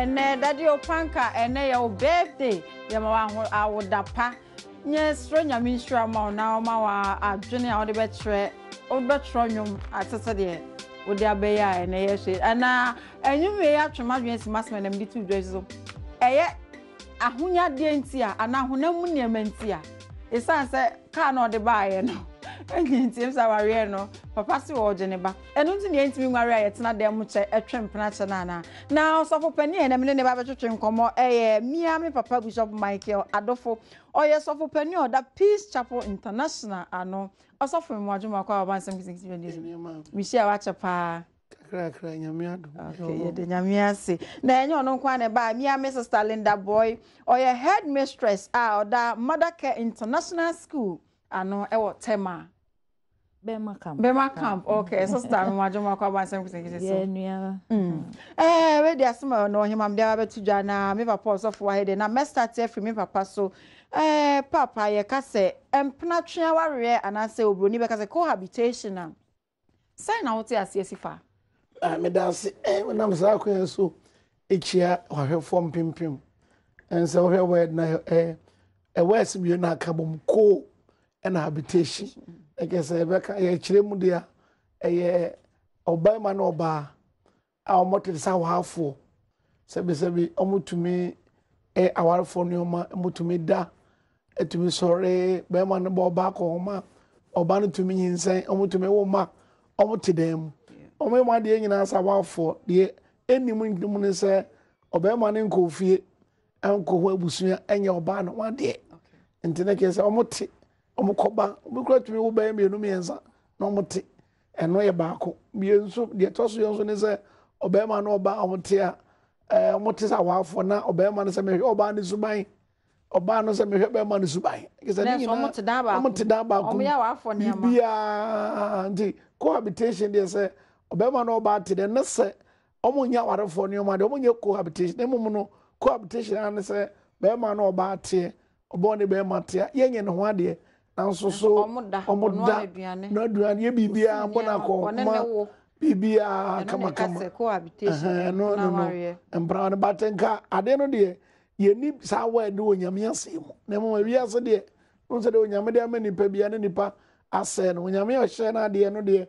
Ɛnɛ Daddy Opanka, ɛnɛ yɛ wo birthday. Yɛma wo awoda pa. Nyɛ srɛ Nyame nhyira ma wo na ɔma wo adwene a wode bɛkyerɛ, wode bɛtwerɛ nnwom ate sɛ deɛ wode abɛyɛ a ɛnɛ yɛ hwɛ. Ɛna ɛnwom wei atwe m'adwene asi m'asɛm ɛnɛ mede to dwa so. Ɛyɛ ahonyadeɛ nti a anaa honam mu nneɛma nti a ɛsiane sɛ kaa na ɔde baeɛ no ɛnyɛ nti ɛm sɛ awareɛ no papa se ɔregye ne ba. Ɛno nti na yɛntumi nware a yɛtena dan mu kyɛ ɛtwe mpena kyɛ no anaa. Na ɔsɔfo panin a ɛnɛ me ne ne ba bɛtwetwe nkɔmmɔ ɛyɛ mia me papa Bishop Michael Adofo. Ɔyɛ sɔfo panin a ɔda Peace Chapel International ano. Ɔsɔfo mmoadwuma kɔ a ɔba nsɛm nketenkete bi ani so. Mehyia wakyɛ paa. Kakrakra, Nyame adom. Okay, yɛde Nyame ase. Na ɛnyɛ ɔno nko ara na ɛbaa. Mia me sister Linda Boy. Ɔyɛ headmistress a ɔda Mother Care International School ano ɛwɔ Tema. Bɛma camp. Bɛma camp, okay. Sister mmoadwuma kɔ aba nsɛm nketenkete so. Yɛ nua. Wei de asɛm a ɔno ɔhema mede aba bɛto dwa na me papa ɔsɔfo wɔ ha de na mɛstart afiri me papa so. Papa yɛka sɛ mpenatwe awareɛ anaasɛ oburoni bɛka sɛ cohabitation a sɛn na wote aseɛ si fa? Meda ase. Nam saa kwan so ekyia wahwɛfoɔ mpempem. Ɛnsɛ wohwɛ word na words mmienu na aka bom, co ɛna habitation. Ɛkɛ sɛ yɛbɛka yɛkyerɛ mu deɛ ɛyɛ ɔbarima ne ɔbaa a wɔn te sɛ awarefoɔ. Sɛbisɛbi wɔtumi awarefoɔ nneɛma, wɔtumi da, ɛtumi sɔre, barima no bɔ ɔbaa kɔ homa, ɔbaa no tumi nyinsɛn, wɔtumi wo mma, wɔte dan mu. Wɔn yɛ wɔn adeɛ nyinaa sɛ awarefoɔ. Deɛ ɛnim mu ne sɛ ɔbarima no nkɔ fie, nkɔ hɔ abusua, ɛnyɛ ɔbaa no ho adeɛ. Nti ne kyerɛ sɛ wɔte, wɔkɔba, obi koraa tumi wo bɛyɛ mmienu mmiɛnsa na wɔte. Ɛno yɛ baako. Mmienu nso, deɛ ɛtɔ so yɛ nso ne sɛ ɔbarima ne ɔbaa a wɔte a, wɔte sɛ awarefoɔ na ɔbarima no sɛ mehwɛ ɔbaa no suban, ɔbaa no sɛ mehwɛ barima no suban. Kyerɛ sɛ ne Nanso nyinaa wɔte dan baako. Wɔte dan baako. Wɔyɛ awarefoɔ nneɛma. Biribiara nti cohabitation deɛ sɛ ɔbarima ne ɔbaa te dɛ ne sɛ wɔn nyɛ awarefoɔ nneɛma deɛ wɔn nyɛ cohabitation. Na mmom no cohabitation ara ne sɛ barima ne ɔbaa teɛ, ɔbaa ne barima teɛ, yɛnyɛ ne ho adeɛ. Nanso so Wɔn da, wɔn ɔno da, aduane. na aduane yɛ biribiara, Osi bɔ na nneɛma, akɔ ɔne ma ne wo. biribiara Ɛno na kama ɛka kama. sɛ cohabitation, Ɛno mpena no no. awareɛ. Mpena no, but nka adeɛ no deɛ yɛni saa word wɔ Nyame asɛm mu. Na mmom ewiase deɛ, wohu sɛ deɛ Onyame de ama nipa bia ne nipa asɛe no. Onyame a ɔhyɛ no adeɛ no deɛ,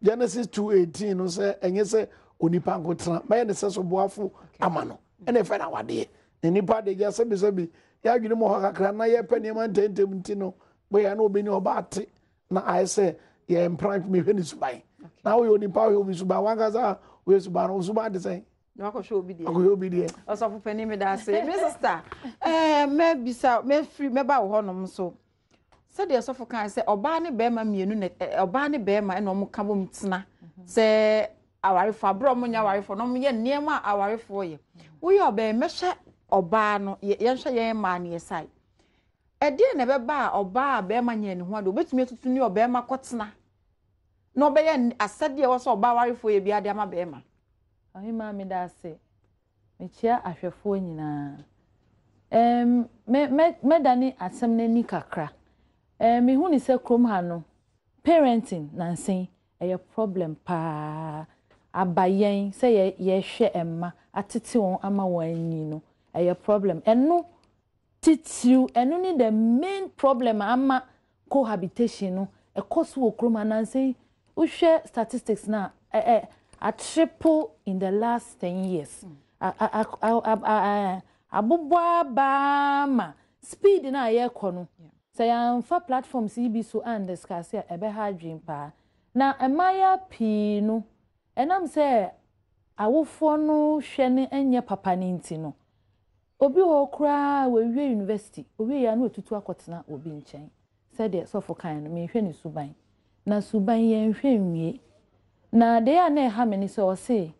Genesis 2:18 no sɛ ɛnyɛ sɛ onipa nko tena, mɛyɛ ne sɛ soboafo ama no. Ɛna ɛfɛ na awadeɛ. Na nipa de gya sɛbisɛbi, yɛadwene mu hɔ kakra na yɛpɛ nneɛma ntɛmntɛm nti no, bɛyɛ na obi ne ɔbaa te na ayɛ sɛ yɛ mpran mehwɛ ne suban. Na woyɛ onipa wohwɛ obi suban, wankasa woyɛ suban no, wo suban te sɛn? Na wakɔhwɛ obi deɛ. Akɔhwɛ obi deɛ. Ɔsɔfo panin meda ase. Me sister, mɛbisa, mɛfiri, mɛba wo hɔnom so. Sɛdeɛ ɔsɔfo kan sɛ ɔbaa ne bɛrima mmienu na ɔbaa ne bɛrima ɛna wɔn ka bom tena sɛ awarefoɔ, abere a wɔn nyɛ awarefoɔ na wɔn yɛ nneɛma a awarefoɔ yɛ. Woyɛ ɔbaa, mɛhwɛ ɔbaa no, yɛnhwɛ yɛn mmaa no yɛ sae. Ɛdeɛ na ɛbɛba a ɔbaa a bɛrima nyɛ ne ho ade, obetumi atutu ne ɔbɛrima kɔtena na ɔbɛyɛ asɛdeɛ ɛwɔ sɛ ɔbaa awarefoɔ yɛ bi ade ama bɛrima. Ɔhema meda ase. Mekyia ahwɛfoɔ nyinaa. Mɛdane asɛm n'ani kakra. Mehu ne sɛ kurom ha no, parenting nansen ɛyɛ problem paa. Aba yɛn sɛ yɛhwɛ mma atete wɔn ama wɔn anyi no, ɛyɛ problem. Ɛno titiriw, ɛno ne the main problem ama cohabitation no ɛkɔ so wɔ kurom ha nansen. Wohwɛ statistics na ɛ a triple in the last 10 years. Abobɔ abaa ma speed na yɛkɔ no. Sɛ yɛamfa platforms yi bi so andiscuss a, ɛbɛha adwene paa. Na mmayewa pii no, ɛnam sɛ awofoɔ no hwɛ ne nyɛ papa ne nti no, obi wɔ koraa wɔawie university, owie ya na otutu akɔtena obi nkyɛn. Sɛdeɛ sɔfo kan no, mehwɛ ne suban. Na suban yɛnhwɛ nwie. Na deɛ a na ɛha me ne sɛ ɔse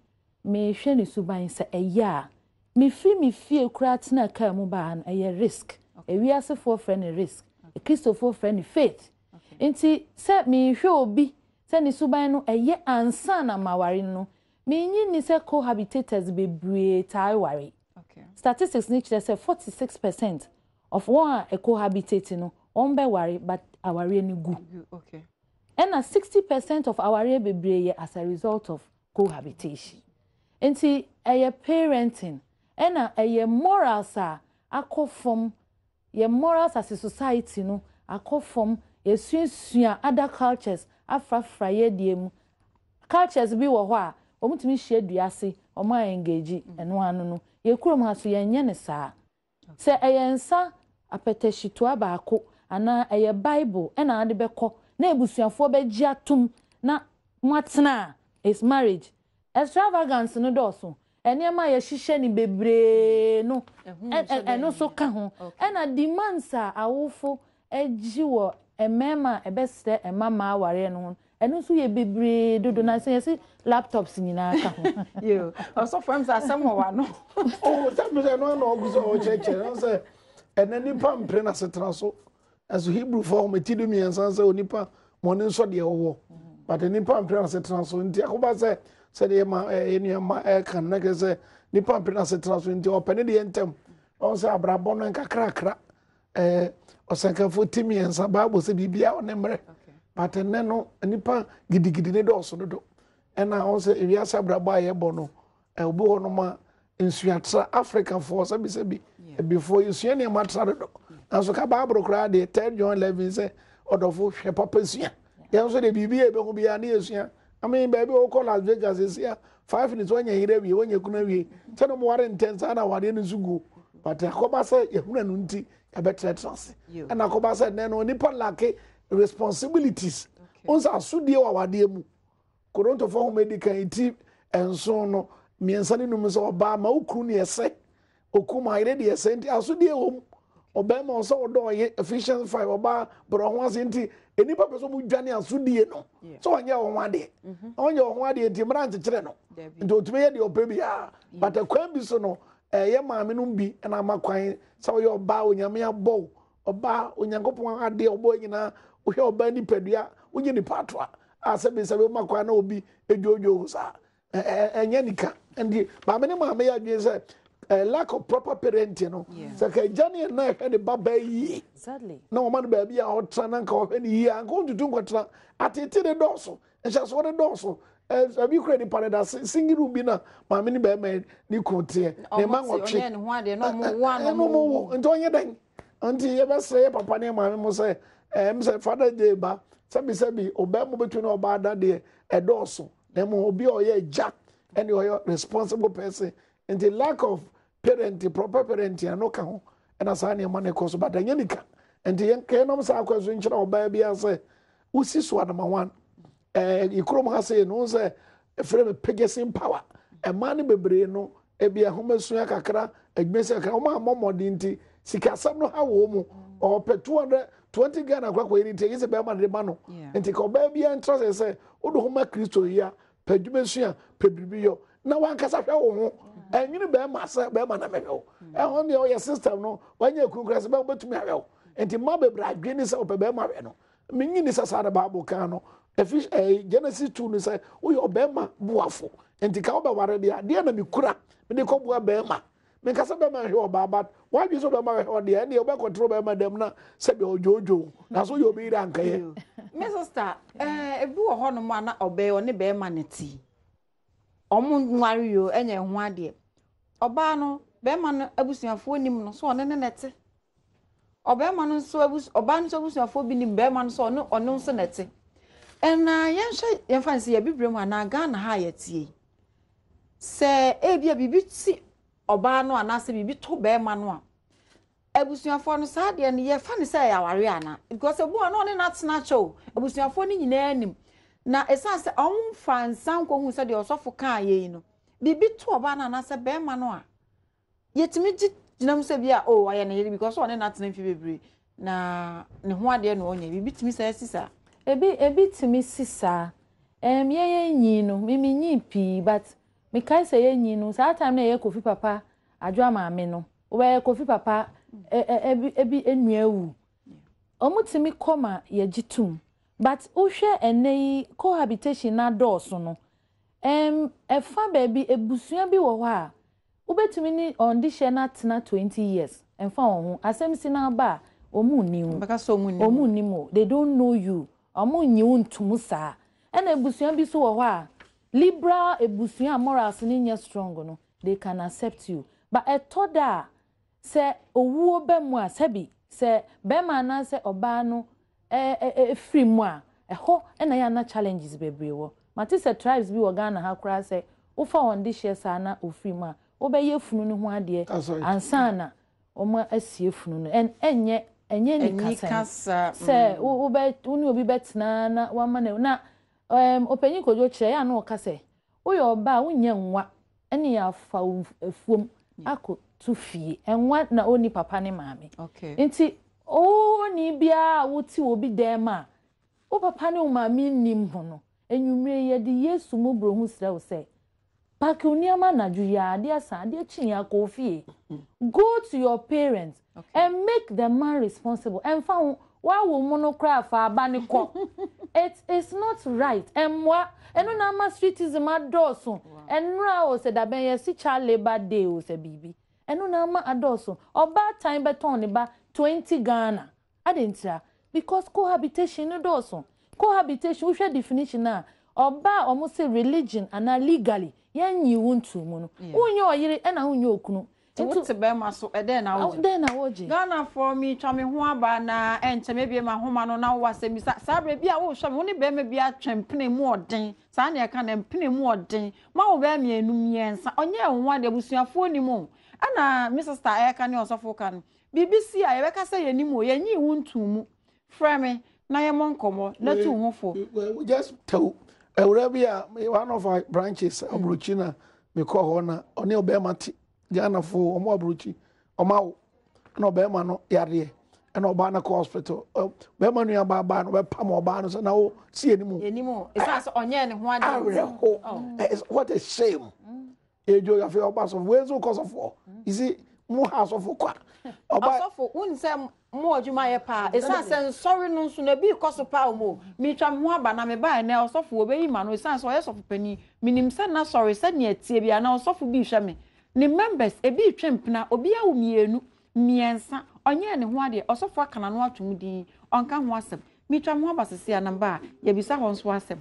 mehwɛ ne suban sɛ ɛyɛ a mefiri me fie koraa tena kaa mu baa no, ɛyɛ risk. Ewiasefoɔ frɛ no risk. Kristofoɔ frɛ no faith. Nti sɛ mehwɛ obi sɛ ne suban no ɛyɛ ansa na maware no, menyi ni sɛ cohabitators bebree taa ware. Statistics ni kyerɛ sɛ 46% of wɔn a cohabitate no, wɔn bɛware, but awareɛ no gu. Ɛna 60% of awareɛ bebree yɛ as a result of cohabitation. Nti ɛyɛ parenting. Ɛna ɛyɛ morals a akɔ fam, yɛn morals as a society no akɔ fam, yɛasuasua other cultures afrafra yɛn deɛ mu. Cultures bi wɔ hɔ a, wɔtumi hyia dua ase, wɔn a engage, ɛno ano no. Yɛn kurom ha nso yɛnyɛ no saa. Sɛ ɛyɛ nsa apɛtɛhyitoa baako anaa ɛyɛ Bible na wode bɛkɔ na abusuafoɔ bɛgye atom na moatena a, it's marriage. Extravagance no dɔɔso. Nneɛma a yɛhyehyɛ no bebree no, ɛno nso ka ho. Ɛna demands a awofo gye wɔ mmarima a ɛbɛsrɛ mmammaa awareɛ no ho no, ɛno nso yɛ bebree dodo na sɛ yɛsi laptops nyinaa ka ho. Yoo, ɔsɔfo ɛm sɛ asɛm wɔ w'ano. Oh, sɛ mi sɛ ɛno ano ɔgu sɛ ɔkyerɛkyerɛ no sɛ ɛnɛ nipa mpere n'asetena so ɛso Hebrewfoɔ wɔn ti du mmiɛnsa sɛ onipa wɔn ani nsɔ deɛ ɔwɔ but nipa mpere n'asetena so nti akoba sɛ sɛdeɛ ma ɛyɛ nneɛma ɛka no na kyerɛ sɛ nipa mpere n'asetena so nti ɔpɛ ne deɛ ntɛm ɔn sɛ abrabɔ no nkakrakra ɛɛ ɔsɛnkafo ti mmiɛnsa bible sɛ biribiara ɔne mmerɛ but ɛnɛ no nipa gidigidi ne dɔɔso dodo ɛna ɔn sɛ ewiase abrabɔ a yɛbɔ no ɛobi hɔ nom a nsuatra afrikafoɔ sɛbisɛbi ebifoɔ yɛsua nneɛma tra dodo nanso ka bible koraa deɛ third john 11 sɛ ɔdɔfo hwɛ papa sua yɛn nso deɛ biribi a yɛbɛhu biara ne yɛsua I mean, baabi a wokɔ Las Vegas esi a 5 minutes wɔnyɛ yere awie wɔnyɛ kunu awie sɛ no ware ntɛn saa na awareɛ no nso gu but akɔba sɛ yɛhunu ɛno nti yɛbɛtenatena ase ɛna akɔba sɛ nnɛ no nipa lack responsibilities wɔn sɛ asodie wɔ awadeɛ mu Korintofoɔ nhoma edi kan ti nson no mmiɛnsa ne num sɛ ɔbaa ma okunu ne ɛsɛ okum ayere deɛ ɛsɛ nti asodie wɔ mu ɔbɛrima ɔsɛ ɔdɔ ɔyɛ Ephesians 5 ɔbaa brɛ ho ase nti nnipa pɛ sɛ ɔmo dwane asodie no sɛ ɔnyɛ ɔho adeɛ mhm. ɔnyɛ ɔho adeɛ nti mmara nkyekyere no nti ɔtumi yɛ deɛ ɔpɛ biara but kwan bi so no ɛyɛ maame no bi ɛna ama kwan sɛ ɔyɛ ɔbaa onyame abɔ wo ɔbaa onyankopɔn adeɛ ɔbɔ nyinaa wohwɛ ɔbaa nipadua wonyɛ nipa atoa a sɛbi sɛbi woma kwan na obi edwoodwoo saa ɛnyɛ nika nti maame ne maame yɛ adwene sɛ lack of proper parenting no sɛ ka agya ne ɛna ɛhwɛ ne ba baa yie na wɔma no baabi a ɔtra na nka ɔhwɛ ne yie a nka ɔntutu nkɔtena atete ne dɔɔso nhyɛsoɔ ne dɔɔso ɛbi kura nipa ne da single room bi na maame ne bɛrima ne kun teɛ ne mma nwɔtwe ɛna ɔmo wo nti ɔnyɛ dɛn nti yɛbɛsrɛ yɛ papa ne maame mo sɛ ɛm sɛ father day ba sɛbi sɛbi ɔbɛn mo betumi ne ɔbaa da deɛ ɛdɔɔso na mmom obi a ɔyɛ agya ɛne ɔyɛ responsible person nti lack of parenting proper parenting ɛno ka ho ɛna saa nneɛma no ɛkɔ so but ɛnyɛ nika nti yɛn kɛnam saa akɔ so nkyerɛ ɔbaa bi asɛ wosi so anama one ɛɛ ekurom ha sei no sɛ efrɛ mi purchasing power ɛmaa no bebree no ebi ahomasua kakra adwuma kakra wɔn a mmɔ mmɔden nti sikasɛm no ha wɔ mu ɔpɛ 220 Ghana kora kɔyɛ ne ti ɛyɛ sɛ bɛrima de ma no nti ka ɔbaa bi ntra sɛ sɛ wode ho ma Kristo yi a pɛ adwuma sua pɛ biribi yɔ na wankasa hwɛ wo ho ɛnwene bɛrima sɛ bɛrima na mɛhwɛ wo ɛho deɛ ɔyɛ system no wanya kunu kora sɛ bɛrima bɛtumi ahwɛ wo nti mma bebree adwene sɛ ɔpɛ bɛrima hwɛ no menyi ni sɛ saa na Bible kan no ɛfi ɛɛ Genesis 2 no sɛ woyɛ ɔbɛrima boafo nti ka wobɛware deɛ adeɛ na mekura mede kɔboa bɛrima menka sɛ bɛrima nhwɛ ɔbaa but wadwe sɛ ɔbɛrima hwɛ ɔdeɛ ɛneɛ wobɛkɔtoro bɛrima dɛm na sɛdeɛ ɔdwoodwoo na so yɛ obi yere ankɛyɛ. Me sister, eh, ebi wɔ hɔnom a na ɔbɛyɛ ɔne bɛrima no ti. Ɔmo nware yo, ɛnyɛ ho adeɛ. Ɔbaa no, bɛrima no abusuafoɔ nim no, so ɔne ne na ɛte. Ɔbɛrima no nso abus ɔbaa no nso abusuafoɔ bi nim bɛrima no sɛ ɔne ɔno nso na ɛte. Ɛna yɛnhwɛ yɛmfa no sɛ yɛbibire mu anaa Ghana ha a yɛteɛ yi. Sɛ ebia biribi si ɔbaa no anaasɛ biribi to bɛrima no a, abusuafoɔ no saa deɛ no yɛfa no sɛ ɛyɛ awareɛ anaa? Because ebi wɔ hɔ na ɔne no atena akyɛ o, abusuafoɔ no nyinaa nim. Na ɛsiane sɛ wɔmfa nsa nkɔhu sɛdeɛ ɔsɔfo kaa yɛ yi no, biribi to ɔbaa no anaasɛ bɛrima no a, yɛtumi gye gyina mu sɛ bi a oh ɔyɛ ne yere because ɔne no atena mfe bebree na ne ho adeɛ na ɔnyɛ biribi tumi saa si saa. Ebi ebi tumi si saa. Ɛɛm yɛn yɛn nyin no me me nyin pii but me kae sɛ yɛn nyin no saa time na yɛyɛ Kofi papa Adwoa maame no wɔyɛ Kofi papa ɛ ɛ ebi ebi nua awu wɔn tumi kɔ ma yɛgye tum but wohwɛ ɛnɛ yi cohabitation no adɔɔso no ɛɛm ɛfa baabi ebusua bi wɔ hɔ a Wobɛtumi ne wɔn dehyɛ no atena 20 years, ɛmfa wɔn ho. Asɛm si no aba a, wɔn nni wo. Wɔbɛka sɛ wɔn nnim wo. Wɔn nnim wo. They don't know you. Wɔn nnye wo ntom saa. Ɛna abusua bi nso wɔ hɔ a, liberal abusua a morals no nyɛ strong no, they can accept you. But ɛtɔ da a, sɛ owuo ba mu a, sɛbi sɛ bɛrima anaasɛ ɔbaa no firi mu a, ɛhɔ na ɛyɛ a na challenges bebree wɔ. Mate sɛ tribes bi wɔ Ghana ha koraa sɛ wofa wɔn dehyeɛ saa na wɔfiri mu a, wobɛyɛ funu no ho adeɛ ansa na wɔasie funu no. And ɛnyɛ ɛnyɛ anikasɛm sɛ wobɛ wo ne obi bɛtena na wama no na um, Ɔpanyin Kojo kyerɛ yɛ a na ɔka sɛ woyɛ ɔbaa a wonyɛ nwa ɛne afa wo afuom akɔ to fie. Nwa na ɔnni papa ne maame. Nti ɔni biara a wote obi dan mu a wo papa ne wo maame nnim ho no, anwummere yi yɛde Yesu mmɔborɔhu srɛ wo sɛ, Pake wo nneɛma anadwo yi ara, adeɛ asa, adeɛ kye yi ara, kɔ wo fie. Go to your parents and make the man responsible. Ɛmfa ho, woawo mu no koraa fa aba no kɔ. It is not right. Ɛmmoa. Ɛno na ama streetism adɔɔso. Ɛnnora o, sɛ dabɛn yɛse child labour day o, sɛ biribi. Ɛno na ama adɔɔso. Ɔbaatan bɛtɔn ne ba 20 Ghana. Adɛn ntira? Because cohabitation no dɔɔso. Cohabitation, wohwɛ definition no a, ɔba a wɔn se religion anaa legally yɛnyii wo ntoo mu no, wonyɛ ɔyere ɛna wonyɛ okunu. Nti wote bɛrima so, ɛdɛn na wogye? Dɛn na wogye? Ghanafoɔ, meretwa me ho aba na ɛnkyɛ mɛbue m'ahoma no na wowɔ asɛmmisa. Saa berɛ bi a worehwɛ me, wo ne barima bi atwe mpena mu ɔden, saa na yɛka no, mpena mu ɔden. Moawo bɛyɛ mmienu, mmiɛnsa, ɔnyɛɛ wo ho adeɛ, abusuafoɔ nnim o. Ɛna me sister ɛreka ne ɔsɔfo reka no, Biribi si a, yɛbɛka sɛ yɛnnim o, yɛnyii wo ntoo mu. Frɛ me na yɛmmɔ nkɔmmɔ na tu wo ho fo. Just tell awura bi a one of our branches aburokyi na mekɔ hɔ na ɔne ɔbɛrima te Ghanafo wɔn aburokyi wɔn awo na ɔbɛrima no yareɛ ɛna ɔbaa no kɔ hospital bɛrima nua baa baa no ɔbɛpam ɔbaa no sɛ na wo si anim. Anim o esan sɛ ɔnyɛ ne ho adeɛ. Awerɛho what a shame. Ejo afei ɔba sɔfo wei nso kɔ sɔfoɔ you see mo ha asɔfo kwa. Ɔsɔfo won sɛ mo adwuma yɛ paa esan sɛ nsɔre no nso na ebi kɔ so paa omo metwa me ho aba na me ba ɛnɛ ɔsɔfo obeyi ma no esan sɛ ɔyɛ sɔfo panin menim sɛ n'asɔre sɛ nea ɛteɛ bi anaa ɔsɔfo bi hwɛ me ne members ebi retwe mpena obi awo mmienu mmiɛnsa ɔnyɛɛ ne ho adeɛ ɔsɔfo aka n'ano ato mu din ɔnka ho asɛm metwa me ho aba sese a na mba a yɛbisa hɔ nso asɛm.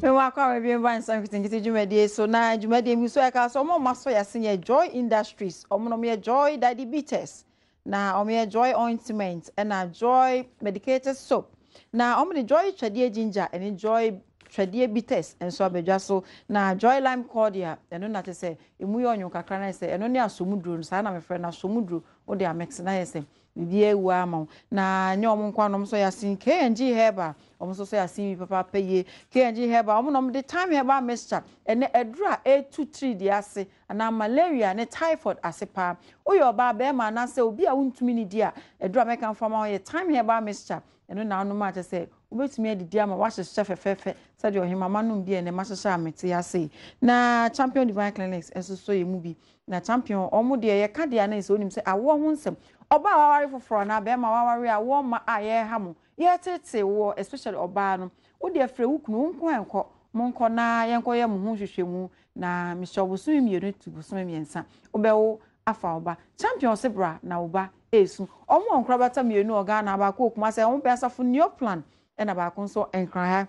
Mewɔ akɔ a wɔabie mba nsɛm nketenkete dwumadie so na dwumadie mu so ɛka so ɔmo ɔmo asɔ yɛase yɛ Joy Industries ɔmo na ɔmo yɛ Joy Daddy Bitters Na wɔyɛ Joy Ointment ɛna Joy Medicated Soap. Na wɔde Joy Twɛdeɛ Ginger ɛne Joy Twɛdeɛ Bitters nso abɛdwa so. Na Joy Lime Cordial ɛno na kyerɛ sɛ ɛmu yɛ ɔnwon kakra na ayɛ sɛ ɛno ne asɔmuduro no saa na mefrɛ no asɔmuduro wode amix na ayɛ sɛ biribiara awu ara ma wo. Na ɛnyɛ wɔn nko ara na wɔn nso yɛ asen K&G Herbal wɔn nso so yɛ asen bi papaapa yie. K&G Herbal wɔn na wɔde Thyme Herbal Mixture ɛnɛ aduro a ɛretu tiridie ase anaa malaria ne typhoid ase paa. Woyɛ ɔbaa, barima anaasɛ obi a wontumi nnidi a, aduru a mɛkamfo ama wo yɛ Thyme Herbal Mixture. Ɛno na wonom a kyerɛ sɛ wobɛtumi adidi ama woahyehyɛ fɛfɛɛfɛ sɛdeɛ ɔhemmaa manom bi a ɛnnɛ mahyehyɛ a mete ase yi. Na Champion Divine Clinics nso sɔ yɛn mu bi. Na Champion, wɔn deɛ yɛka deɛ a na ɛsɛ wonim sɛ awoɔ ho nsɛm. Ɔbaa a waware foforɔ anaa barima a waware a awoɔ mma a yɛreha mo, yɛreteetee woɔ especially ɔbaa no, wo deɛ frɛ wo kunu, wo nko ara nkɔ, monkɔ na yɛnkɔyɛ mo ho nhwehwɛmu Na mehyɛ wo bosome mmienu to bosome mmiɛnsa wobɛwo afa wo ba. Champion se bra na wo ba ɛresu. Wɔn wɔ nkorabata mmienu wɔ Ghana, baako wɔ Kumasi, wɔn pɛ asafo Neoplan ɛna baako nso Nkran ha.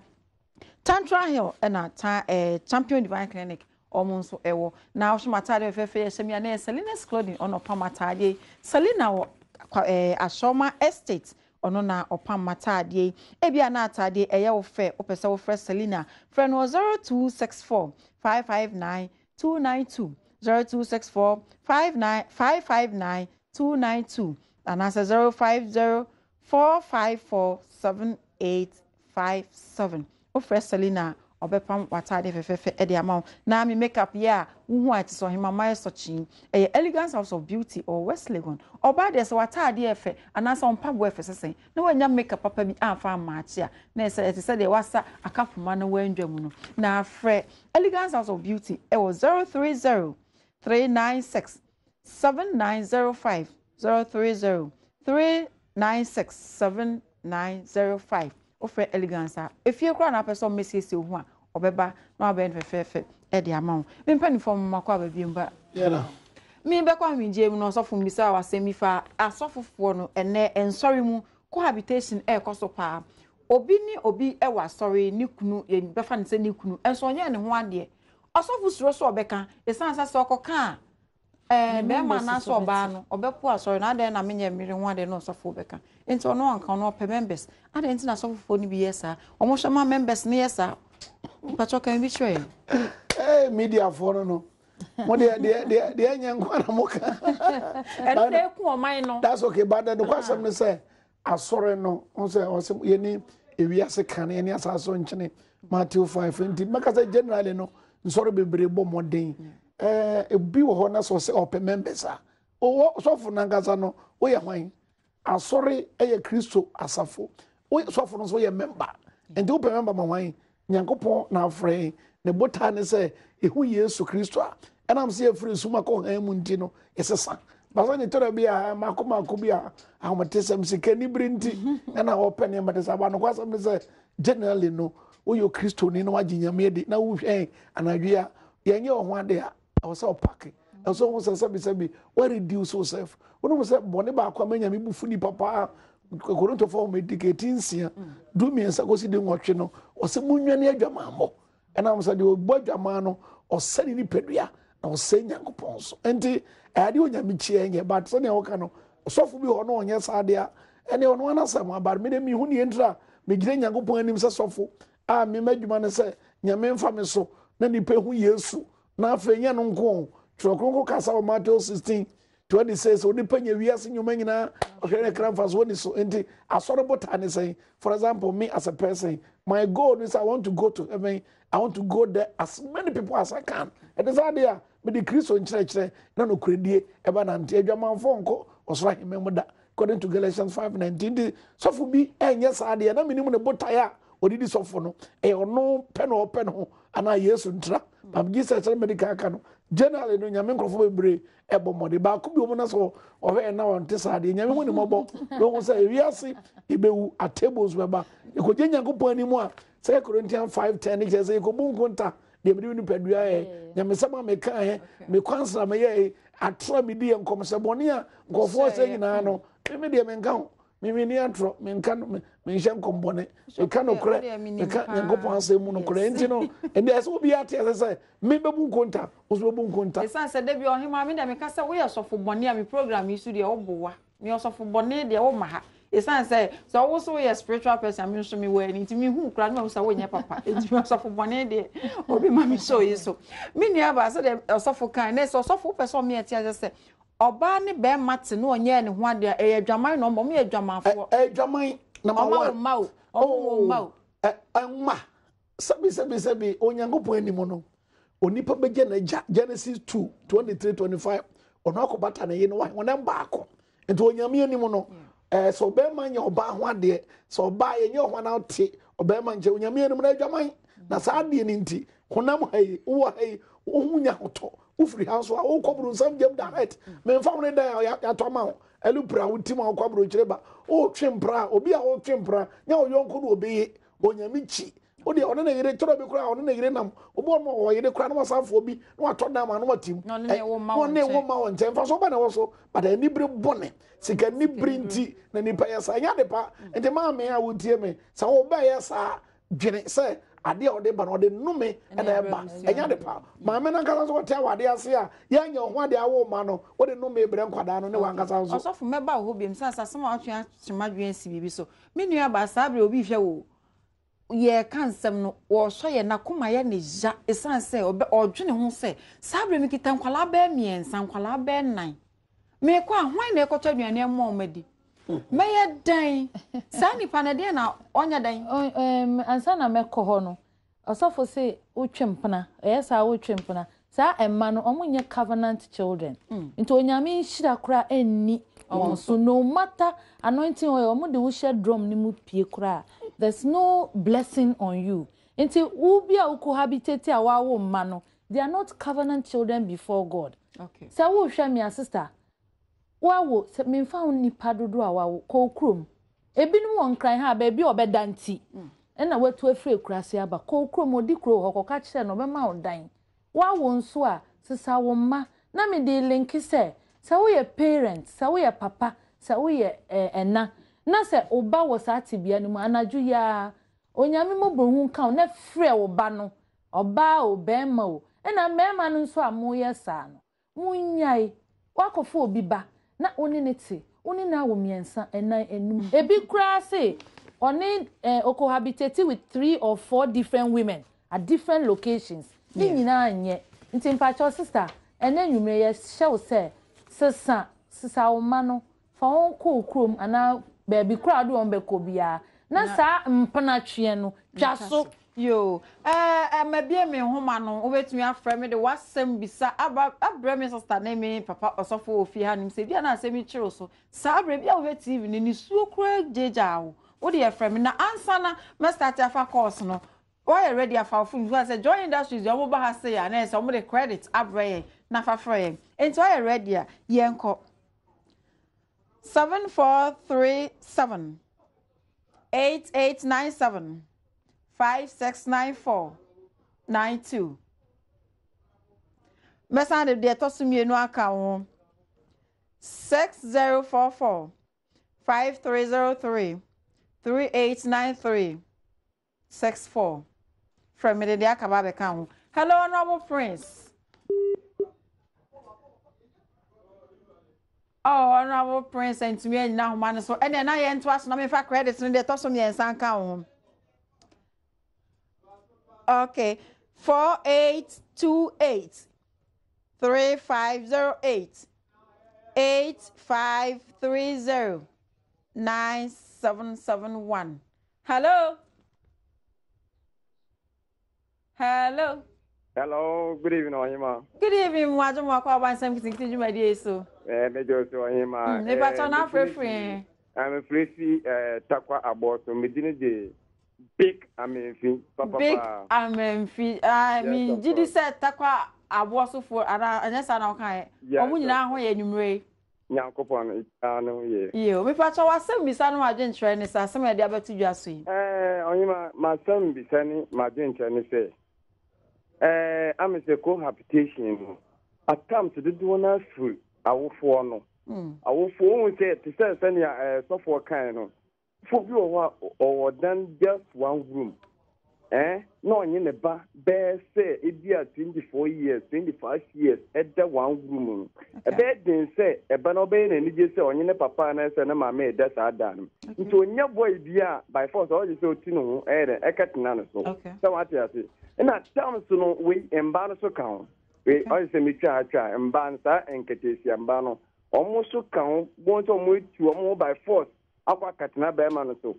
Tantra Hill ɛna ta eh, Champion Divine Clinic wɔn nso ɛwɔ. Na wohwɛ m'ataadeɛ fɛfɛɛfɛ yɛ hyɛ mi a na yɛ Selina's Clothing ɔna ɔpam ataadeɛ yi. Selina wɔ eh, Asɔma Estate Ɔno na ɔpam m'ataadeɛ yi. Ebia na ataadeɛ yi ɛyɛ wo fɛ, wopɛ sɛ wofrɛ Selina a, frɛ no wɔ 0264 559 292, 0264 59 559 292 anaasɛ 050 454 7857. Wofrɛ Selina a, ɔbɛpam w'ataadeɛ fɛfɛɛfɛ de ama wo. Na me makeup yɛ a wohu a ɛte sɛ ɔhemmaa mayɛ sɔkyee. Ɛyɛ Elegance House of Beauty ɔwɔ West Legon. Ɔbaa deɛ sɛ w'ataadeɛ yɛ fɛ anaasɛ wo mpaboa yɛ fɛ sɛ sɛn na woannya makeup papa bi amfa ammaakye a, na ɛsɛ ɛte sɛ deɛ woasa akapoma na woandwa mu no. Na frɛ Elegance House of Beauty wɔ 030 396 7905, 030 396 7905. Wofrɛ Elegance a, efie koraa na wopɛ sɛ ɔmmɛsiesie wo ho a, ɔbɛba na wabɛyɛ no fɛfɛɛfɛ de ama wo. Me mpanimfoɔ mo makɔ aba biom ba. Me bɛkɔ ahomegyeɛ mu no ɔsɔfo mbisa wo asɛm bi fa asɔfofoɔ no ɛnɛ nsɔre mu cohabitation ɛrekɔ so paa. Obi ne obi wɔ asɔre ne kunu yɛbɛfa no sɛ ne kunu nso ɔnyɛɛ ne ho adeɛ. Ɔsɔfo suro sɛ ɔbɛka ɛsiane sɛ sɛ ɔkɔka a Ɛɛ, bɛrima anaasɛ ɔbaa no, ɔbɛpo asɔre no, adɛn na menyɛ mmere ho adeɛ na ɔsɔfoɔ bɛka? Nti ɔno ɔnka, ɔno ɔpɛ members. Adɛn nti na asɔfofoɔ no bi yɛ saa? Wɔhwɛ ma members no yɛ saa. Mpakyɛ kan bi kyerɛ yɛn. Ee, mediafoɔ no no. Mo deɛ deɛ deɛ deɛ nyɛ nko na mo ka. Ɛno na eku ɔman no. That's okay, but the nokwasɛm ne sɛ Asɔre no, ho sɛ ɔsɛ yɛne ewiase kan yɛne asase so nkyene Matthew 5 nti mɛka sɛ generally no nsɔre bebree bɔ mmɔden ɛɛ ebi wɔ hɔ na sɛ ɔsɛ ɔpɛ members a ɔwɔ sɔfo nankasa no woyɛ hwan asɔre ɛyɛ Kristo asafo wo sɔfo no nso yɛ member nti wopɛ member ma hwan Nyankopɔn na afrɛ yɛn. Ne botae ne sɛ yɛhu Yesu Kristo a ɛnam sɛ yɛfiri sum akɔ hann mu nti no, yɛsesa. Basa ne tɔrɔ bi a mako mako bi a ahometesɛm sika nibere nti ɛna wɔpɛ nneɛma te sɛ aba. Nokwasɛm ne sɛ generally no woyɛ Kristoni na wagye Nyame adi na wohwɛn anadwo a yɛnyɛ wo ho ade a ɛwɔ sɛ ɔpake ɛwɔ sɛ ɔhu sɛ sɛbisɛbi woareduce yourself. Wonim sɛ bɔne baako a manya me bu fu nipa paa Korintofoɔ nwoma edi kan ti nsia 13 kɔsi 18 no ɔsɛ munnwane adwamammɔ ɛnam sɛ deɛ ɔbɔ adwaman no ɔsɛ ne nipadua na ɔsɛ Nyankopɔn so nti ɛyɛ onyame kyiɛ nyɛ but sɛnea wɔka no ɔsɔfo bi hɔ no ɔnyɛ saa deɛ a ɛne ɔno anasɛm aba me de mehu ne yɛntira megyina Nyankopɔn anim sɛ sɔfo a me m'adwuma ne sɛ Nyame mfa me so na nipa hu Yesu na afei nyɛ no nko Twerɛ Kronkron kasa wɔ Matthew 16 26 onipa nya wiase nnwuma nyinaa ɔhwɛ ne kra mfasoɔ ni so nti asɔre botaa ne sɛn for example me as a person my goal is I want to go to heaven I want to go there as many people as I can ɛde saa adeɛ a mede Kristo nkyerɛkyerɛ na nokorɛdie ɛba nante adwamanfoɔ nkɔ ɔsoro ahemman mu da according to Galatians 5:19 nti sɔfo bi ɛnyɛ saa adeɛ na menim ne botae a ɔde di sɔfo no ɛyɛ ɔno pɛ na ɔpɛ ne ho anaa Yesu ntra but Jesus sɛ mede kan aka no generally no nyame nkurɔfoɔ bebree ɛbɔ mmɔden baako bi wɔn na sɛ ɔhwɛ na ɔnte saa deɛ nyame hu ne mmɔbɔ na ɔhu sɛ ewiase ebewu atebo nso bɛba ekogye nyankopɔn anim a sɛ Corinthians 5:10 ne kyerɛ sɛ ekobu nkonta deɛ mede nipadua yɛ nyamesɛm a meka yɛ me kwansra meyɛ atorɔ a medi yɛ nkɔmhyɛ bɔne a nkurɔfoɔ sɛ nyinaa no me deɛ menka ho Mimi ni atorɔ, menka no, menhyɛ nkɔmbɔne, meka nokorɛ, meka Nyankopɔn asɛm mu nokorɛ. Nti no, ɛnde ɛsɛ obi ate ase sɛ me bɛbu nkonta, wo nso bɛbu nkonta. Ɛsiane sɛ da bi ɔhemaa me deɛ meka sɛ woyɛ sɔfo bɔne a me program yi so deɛ woboa me ɔsɔfo bɔne deɛ womma ha ɛsiane sɛ sɛ wo so woyɛ spiritual person a me nso mewɔ ani nti mehu koraa na mahu sɛ wonyɛ papa nti me ɔsɔfo bɔne deɛ obi ma me show yi so me nua baa sɛdeɛ ɔsɔfo kan na sɛ ɔsɔfo wopɛ sɛ ɔme ɛte ase sɛ Ɔbaa ne bɛɛma te na ɔnyɛɛ ne ho adeɛ a, ɛyɛ adwaman na ɔmo, ɔmo yɛ adwamanfoɔ. Ɛ, adwaman, number one. Ɔma wo mma o, ɔmo wo mma o. Ɛ, mma, sɛbi, sɛbi, sɛbi, Onyankopɔn anim no, onipa bɛgye n'agya, Genesis 2, 23, 25, ɔno akɔbata ne yere no, wɔn baako. Nti Onyame anim no, ɛɛ, sɛ ɔbɛrima nyɛ ɔbaa ho adeɛ, sɛ ɔbaa yɛnyɛ ɔho anaa ɔte ɔbɛrima nkyɛn, Onyame anim no adwaman. Na saa adeɛ no nti, honam ha yi, wowɔ ha yi, wo ho nya ahotɔ. Wofiri ha nso a, wokɔ bronsam gyam direct. Memfa wo ne dan a yɛatɔ ama wo, ɛlupra a wotim a wokɔ aburokyire ba. Wotwe mpra a, obi a wotwe mpra, nyɛ wo yɔnko na obi Onyame kyi. Wo deɛ ɔne ne yere tɔrɔ bi koraa ɔne ne yere nam. Obi ɔno ɔwɔ yere koraa na wasanfoɔ bi na watɔ dan ma na watim. Na ɔne ne wo mma wo mma wɔ nkyɛn. Mfa so ba na ɛwɔ so. But anibere bɔne, sika nibere nti na nipa yɛ saa. Ɛnyɛ ade pa. Nti maame a wotie me, sɛ wobɛyɛ saa dwene sɛ adeɛ a ɔde ba no ɔde nnome na ɛba ɛnyɛ ade pa maame no ankasa nso ɔte awadeɛ ase a yɛnyɛ ɔho adeɛ awo ma no wode nnome brɛ nkwadaa no ne wankasa nso. Ɔsɔfo mɛba wo hɔ biom sane sɛ asɛm a watwe atwe m'adwene asi biribi so me nua baa saa bere obi hwɛ wo yɛreka nsɛm no wɔresɔ yɛ n'akoma yɛ ne ya ɛsiane sɛ ɔbɛ ɔdwene ho sɛ saa bere mekita nkwadaa bɛyɛ mmiɛnsa nkwadaa bɛyɛ nnan Meekɔ a, hwan na ɛkɔtɔ aduane ama wɔn adi? Mɛyɛ dɛn? Saa nipa no, ɛdeɛn na ɔnyɛ dɛn? Ansa na mɛkɔ hɔ no, ɔsɔfo se wotwe mpena, ɛyɛ saa wotwe mpena. Saa mma no, wɔn nyɛ covenant children. Nti Onyame nhyira koraa nni wɔn so. No matter anointing oil, wɔn de wo hyɛ drum no mu pie koraa, there's no blessing on you. Nti wo bi a wo cohabitate a wawo mma no, They are not covenant children before God. Okay. Sɛ wohwɛ me a sister, wawo sɛ memfa wo nipa dodoɔ a wawo kɔ wo kurom. Ebinom wɔ Nkran ha a, baabi a ɔbɛda nti na watu afiri akuraase aba. Kɔ wo kurom, ɔdi kuro wɔ hɔ, kɔka kyerɛ no, ɔbɛma wo dan. Woawo nso a, sesa wo mma. Na mede relinke sɛ, sɛ woyɛ parent, sɛ woyɛ papa, sɛ woyɛ ɛna, na sɛ wo ba wɔ saa tebea no mu a, anadwo yi ara, Onyame mmɔborɔhunu nka wo na frɛ wo ba no, ɔbaa o, barima o. Ɛna mmarima no nso a moyɛ saa no, Monnyae. Woakɔfa obi ba na wo ne no te, wo ne no awo mmiɛnsa, nnan, nnum. Ebi koraa se ɔne eh, ɔcohabitate with three or four different women at different locations. Ne nyinaa nyɛ. Nti mpakyɛw sister, ɛnnɛ anwummere yɛhyɛ wo sɛ sesa, sesa wo mma no, fa wɔn kɔ wo kurom anaa baabi koraa a wode wɔn bɛkɔ biara, na saa mpenatweɛ no, twa so. Yoo, ɛɛ mabue me nhoma no, wobɛtumi afrɛ me de w'asɛm bisa aba abrɛ me sista ne me papa ɔsɔfo wɔ fie hanom sɛ ebia na asɛm yi kyere wo so. Saa berɛ bi a wohwɛ TV no, nisuo koraa gyaagyaa wo. Wo deɛ frɛ me na ansa na mɛstarte afa course no, woayɛ ready afa wo phone because sɛ Joy Industries deɛ wɔba ha sei a na ɛyɛ sɛ wɔde credit abrɛ yɛn na fa frɛ yɛn. Enti woayɛ ready a, yɛnkɔ. 7437 8897 5694 92 Mɛsan de deɛ ɛtɔ so mmienu aka ho 6044 5303 3893 64 Frɛ me de deɛ aka ba abɛka ho. Hello Honourable Prince. Oh, Honourable Prince ntumi anyina ahoma no so. Ɛnna na yɛn ntoa so na mefa credit no deɛ ɛtɔ so mmiɛnsa nka ho. Okay, 4828 3508 8530 9771. Hello. Hello. Hello, good evening, Ohima. Good evening, Mwajo Mwakwa Abansem Kitikiti Dwumadie so. Eh, Major so Ohima. Mm, eh, eh, na frefre. I'm free eh takwa aboso. Me dini de Big Amenfi. Papa. Big Amenfi. Ah, me gidi sɛ takwa aboso fo ana anya sa na ɔka yɛ. Ɔmo nyinaa ho yɛ nwumire. Nyankopɔn daa ne ho yie. Yiw, mepakyɛw w'asɛmmisa ne w'adwenkyerɛ ne sɛ asɛm a yɛde abɛto dwa so yi. Ɛɛ, Ɔhema, m'asɛmmisa ne m'adwenkyerɛ ne sɛ, ɛɛ, ame sɛ cohabitation no, at times dodoɔ no ara firi awofoɔ no. Awofoɔ, wohu sɛ, te sɛ sɛnea ɛɛ sɔfoɔ kae no, Fo bi wɔ hɔ a ɔwɔ dan just one room eh na ɔnye ne ba bɛyɛ sɛ ebi a 24 years 25 years ɛda one room no ɛbɛyɛ den sɛ ɛba no ɔbɛyɛ n'anigye sɛ ɔnye ne papa anaasɛ ne maame ɛda saa dan no nti ɔnya boy bi a by force ɔgye sɛ ɔti ne ho ɛyɛ dɛ ɛkɛtena ne so sɛ wate ase ɛna terms no wei mmaa no so ka ho wei ɔgye sɛ metwa ha twa mmaa no saa nketeesia mmaa no wɔn so ka ho wɔn sɛ wɔn atu wɔn ho by force akɔ akɛtena bɛrima no so.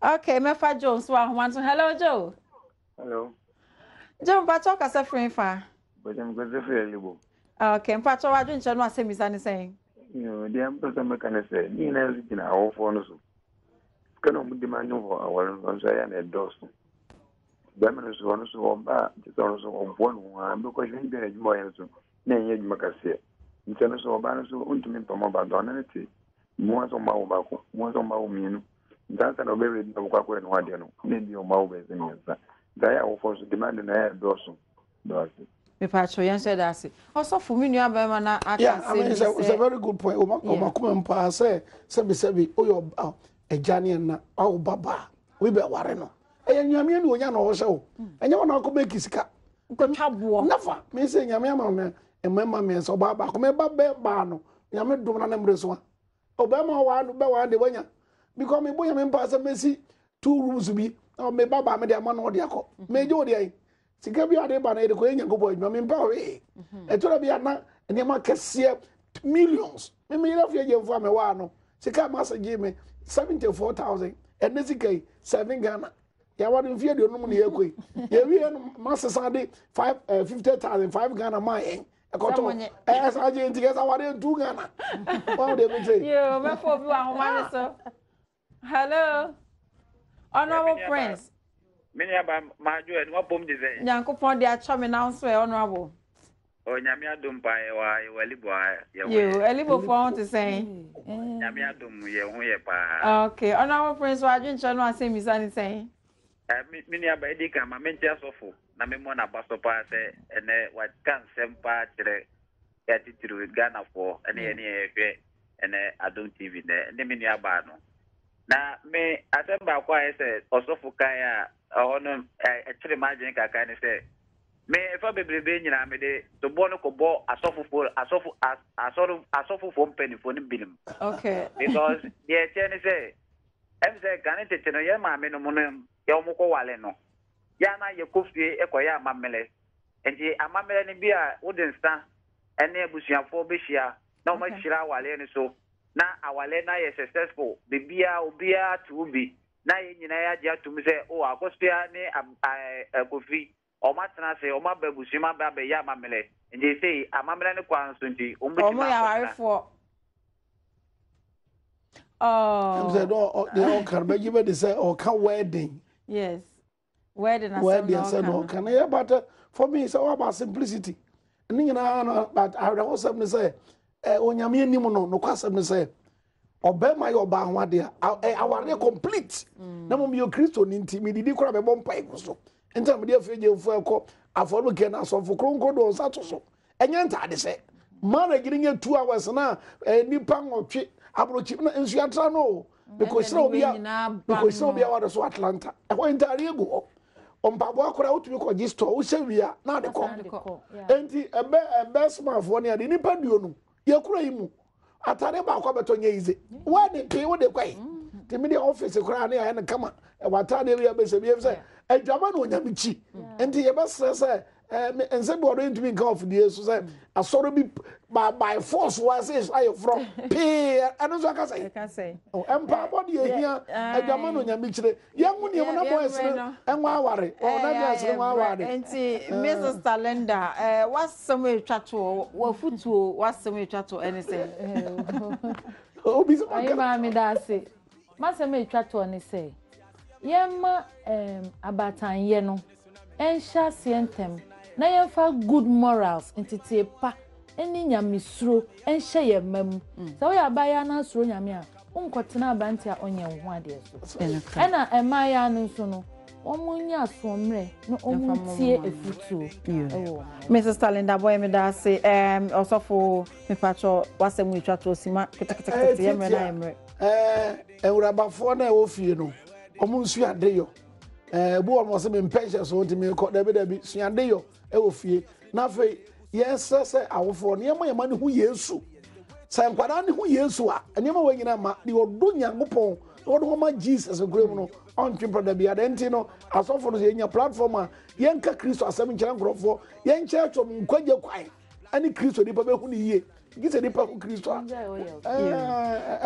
Okay, mɛfa Joe nso ahoma nso. Hello Joe. Hello. Joe mpatsɔ kasa firi fa. Bàjẹ́ mi kasa firi Alibo. Okay, mpatsɔ wadwe nkyɛn no asɛm bisa ne sɛn. Yoo, deɛ mpɛ sɛ mɛka ne sɛ, ne nyinaa nso gyina awofoɔ no so. Sika na wɔn di ma ne wɔ aware no nso ɛyɛ na ɛdɔɔso. Bɛrima no nso ɔno nso ɔba a kyerɛ sɛ ɔno nso ɔboa ne ho ara bɛkɔ hwɛ bi a adwuma ɔyɛ no so na ɛnyɛ adwuma kɛseɛ. Nti ɛno nso ɔbaa no nso ɔntumi mpam ɔba dɔ ɔne ne te Mmoa sɛ ɔma wo baako, mmoa sɛ ɔma wo mmienu. Nti ansa na ɔbɛwerɛ bi na ɔbɛkɔ akɔyɛ ne ho adeɛ no, na ebi ɔma wo bɛyɛ sɛ mmiɛnsa. Nti ayɛ awofoɔ nso demand no ɛyɛ dɔɔso. Dɔ ase. Mepatwo yɛn nso yɛda ase. Ɔsɔfo me nua bɛrima na aka Yeah, I mean, it's a, it's a very good point. Oma yeah. kuma mpa sɛ sɛbi sɛbi oyɛ ɛgya ne ɛna awo baba obi bɛ ware no. Ɛyɛ nyame ne onya na ɔhyɛ wo. Ɛnyɛ wɔn akɔ bɛki sika. Nkotwa boɔ. Never. Me sɛ nyame ama me mmarima mmiɛnsa ɔbaa baako me ba bɛɛ baa no nyame dom na ne mmere so a ɔbɛrima ɔwaa no bɛwaa de wanya because me bɔ nyame mpa sɛ mesi two rooms bi na me ba baa me de ama na ɔde akɔ me gye ɔde ayi sika bi ade ba na yɛde kɔ yɛ nyankopɔn adwuma me mpa hwee ɛtɔ da bi a na nneɛma kɛseɛ millions me me yere afei gyemfo a mewaa no sika a masa gye me 74000 ɛne sika yi 7 Ghana yɛaware mfeɛ aduonum ne yɛkɔ yi yɛwie no masesa de five eh, 50000 5 Ghana maa yɛn ɛkɔtɔ ɛyɛ saa gye nti kɛsɛ aware ntu Ghana wɔn deɛ mi kyerɛ. Yoo mɛfɔ obi wɔ ahoma ne so hello honourable prince. Me nua ba maajo ɛni wabom de sɛn. Nyankopɔn de akyɛ me nan so ɛ honourable. Oh, Nyame adom paa yɛwɔ ha, yɛwɔ Alibo ha, yɛ ho Yo, yɛ. Alibofoɔ ho te sɛn? Nyame adom yɛ ho yɛ paa. Okay, Honorable Prince w'adwenkyerɛ no asɛmmisa ne sɛn? Eh, me, me nua ba, edi kan ma mente asɔfo na memmɔ n'aba so paa sɛ ɛnɛ waka nsɛm paa kyerɛ yɛ atitiriw Ghanafoɔ ɛne yɛne yɛhwɛ ɛnɛ Adom TV nɛ ne me nua baa no. Na me asɛm baako a ɛyɛ sɛ ɔsɔfo kae a ɛhɔ no ɛkyere m'adwene kakra ne sɛ Me fa bebrebe nyinaa mede soboɔ no kɔbɔ asɔfofoɔ asɔfo asɔre asɔfofoɔ mpanimfoɔ no binom. Okay. Because deɛ ɛkyɛ ne sɛ ɛm sɛ kane tete no yɛn maame no mu no yɛ wɔn kɔ wale no yɛ ana yɛkɔ fie kɔyɛ amammerɛ nti amammerɛ no bi a wode nsa ɛne abusuafoɔ bɛhyia na wɔn ahyira awaleɛ no so na awaleɛ no ayɛ successful biribiara obiara te wo bi na yɛn nyinaa yɛagye atom sɛ o Akosua ne Kofi wɔn atena ase, wɔn aba abusua mu aba abɛyɛ amammerɛ, nti sei amammerɛ no kwan so nti wɔn bɛtumi Wɔn yɛ akɔtena. awarefoɔ. Oh. Sɛ deɛ ɔka no bɛgye bɛde sɛ ɔka wedding. Yes. Wedding asɛm wedding asɛm na ɔka no yɛ but for me sɛ waba simplicity ne nyinaa no but awerɛhosɛm ne sɛ onyame anim no nokwasɛm ne sɛ ɔbɛrima yɛ ɔbaa ho adeɛ a awareɛ complete mm. na mmom yɛ kristo ne nti medidi koraa bɛbɔ mpa egu so nti na mede afei gyemfo ɛkɔ afɔremuka no asɔfo kronkron de wɔn nsa to so ɛnyɛ ntaade sɛ marriage no nyɛ 2 hours na nipa nwɔtwe aburokyi na nsuatra no o mekɔhyira obi a mekɔhyira obi a wade so Atlanta ɛhɔ ntaade egu hɔ mpaboa koraa wotumi kɔ gye store wohyɛ wia na ade kɔ nti ɛbɛ ɛbɛ somafoɔ ne ade nipa duonu yɛkura yi mu atade baako abɛtɔ nyɛ yize wɔde pii wode kɔ yi nti mi deɛ ɔfisi koraa ne ayɛ no kama ɛwɔ atade bi abɛsɛ bi sɛ adwama na onyame kyi nti yɛbɛsrɛ sɛ ɛɛ nsɛm bi wɔde ntumi nka ɔfidie so sɛ asɔre bi by force wa sɛ ayɛ forɔ pii ɛno nso akasa yi mpaabɔ deɛ ehia adwama na onyame kyerɛ yɛn ho nneɛma na boys no ɛnwa aware ɔna girls no nwa aware. Nti Mrs. Talinda ɛɛ wasɛm etwa toɔ wafutuo wasɛm etwa toɔ ɛne sɛ. Obi sɛ Ayi maame da ase. Masɛm etwa toɔ ne sɛ yɛmma abatanyɛ no ɛnhyɛ aseɛ ntɛm na yɛmfa good morals nteteɛ pa ne nyamesuro nhyɛ yɛn mma mu. Sɛ woyɛ abaayewa na asuro nyame a, wonkɔtena aberante a ɔnyɛ wo ho adeɛ so. Ɛna mmaayewa no nso no, wɔn nyɛ asoɔmmerɛ na wɔn ntie afutuo ɛwɔ wɔn. Mrs. Talinda Boy meda ase ɔsɔfo mepatwɔ wasɛm etwa to osima ketekete yɛ mmerɛ na yɛ mmerɛ. Awurabafoɔ na ɛwɔ fie no wɔn nsua ade yɔ ebi wɔn sɛ mempɛ nhyɛ so nti mekɔ dabi dabi sua ade yɔ ɛwɔ fie na afei yɛsrɛ sɛ awofoɔ nneɛma yɛn ma ne ho Yesu sɛ nkwadaa ne ho Yesu a nneɛma wɔ nyinaa ma deɛ ɔdɔ Nyankopɔn na ɔde ho ma Jesus nkura mu no ɔntwe mpɛ dabi ada nti no asɔfo no sɛ yɛnya platform a yɛnka Kristo asɛm nkyerɛ nkurɔfoɔ yɛnkyerɛkyerɛ mu nkwagye kwan ɛne Kristo nipa bɛhu ne yie gye sɛ nipa hu Kristo a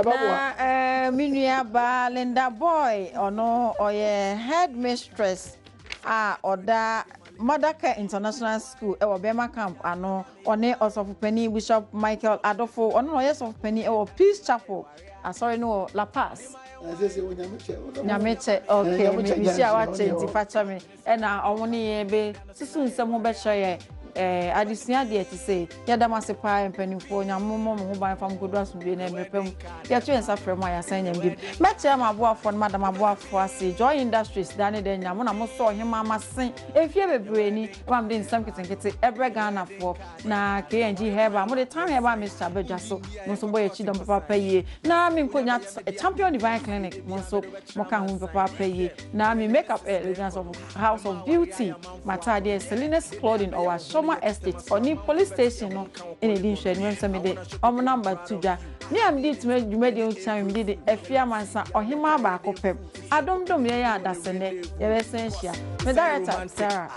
ɛbɛboa. Na me nua baa Linda Boy ɔno ɔyɛ headmistress a ɔda Mothercare International School ɛwɔ Burma Camp ano. Ɔne ɔsɔfopanin Bishop Michael Adofo ɔno na ɔyɛ sɔfopanin ɛwɔ Peace Chapel asɔre no wɔ La Paz. Nyame kyɛ okay mebisi a wakyɛ nti fa kyɛ me ɛna ɔmo ne yɛn bɛ susu nsɛm ho bɛkyerɛ yɛ adesua deɛ te sɛ yɛda mo ase paa mpanimfoɔ Nyame mmɔ mo ho ban fa mo kɔdu asomdwoe na mmerɛ pa mu yɛto yɛn nsa frɛ mu a yɛasan nyam bi mɛkyerɛ mo aboafoɔ no madam aboafoɔ ase Joy Industries da ne da nyina mo na mosɔ ɔhema mase mfie bebree ni ma mede nsɛm ketenkete ɛbrɛ Ghanafoɔ na KNG Herbal mode Time Herbal Mixture abɛdwa so mo nso bɔ yɛkyi dɔm papaapa yie na menkɔnya Champion Divine Clinic mo nso moka ho papaapa yie na me makeup Elegance of House of Beauty mataadeɛ Selena's Clothing ɔwɔ Asoma Estate ɔne police station no ɛna ɛdi nhwɛ anim sɛ mede ɔmo namba to dwa me a mede tuma dwumadie ho kyerɛ me mede de afie amansa ɔhemaa baako pɛ adomdom yɛyɛ adasɛnɛ yɛbɛsan ahyia me director Sarah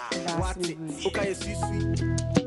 daase bebree.